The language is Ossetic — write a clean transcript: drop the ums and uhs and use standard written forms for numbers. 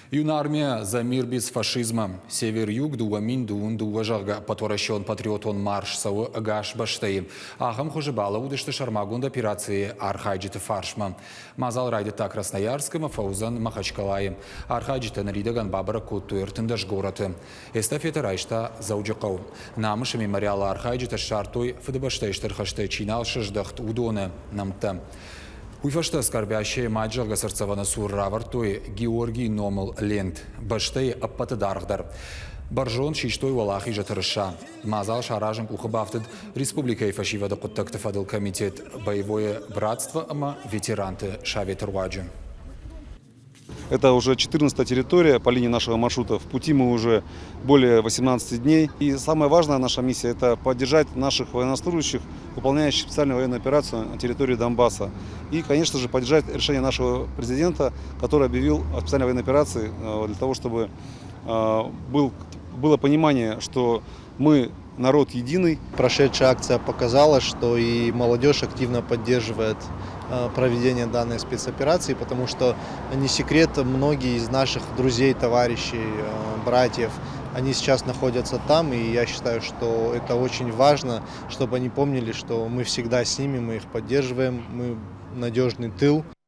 Юнармия за мир без фашизма. Север-Юг 2022, зӕгъгӕ, ӕппӕтуӕрӕсеон патриотон марш цӕуы ӕгас бӕстӕйы. Ахӕм хуызы балӕууыдысты сӕрмагонд операцийы архайджыты фарсмӕ. Мадзал райдыдта Красноярскы ӕмӕ фӕуыдзӕн Махачкалайы. Архайджытӕ ныридӕгӕн бабӕрӕг кодтой 13 горӕты. Эстафетӕ райста Дзӕуджыхъӕу. Намысы мемориалы архайджытӕ ссардтой, Фыдыбӕстӕйы Стыр хӕстӕй чи нал сыздӕхт, уыдоны нӕмттӕ. Уый фӕстӕ Скорбящая мать зӕгъгӕ цыртдзӕвӕны цур равӕрдтой Георгийы номыл лент, бӕстӕйы ӕппӕты даргъдӕр. Бӕрзонд систой Уӕлахизы тырыса. Мадзал саразын къухы бафтыд республикӕйы фӕсивӕды хъуыддӕгты фӕдыл комитет «Боевое братство» ӕмӕ ветеранты советы руаджы. Это уже 14 территория по линии нашего маршрута. В пути мы уже более 18 дней. И самая важная наша миссия – это поддержать наших военнослужащих, выполняющих специальную военную операцию на территории Донбасса. И, конечно же, поддержать решение нашего президента, который объявил о специальной военной операции для того, чтобы было понимание, что мы народ единый. Прошедшая акция показала, что и молодежь активно поддерживает проведение данной спецоперации, потому что не секрет, многие из наших друзей, товарищей, братьев, они сейчас находятся там, и я считаю, что это очень важно, чтобы они помнили, что мы всегда с ними, мы их поддерживаем, мы надежный тыл.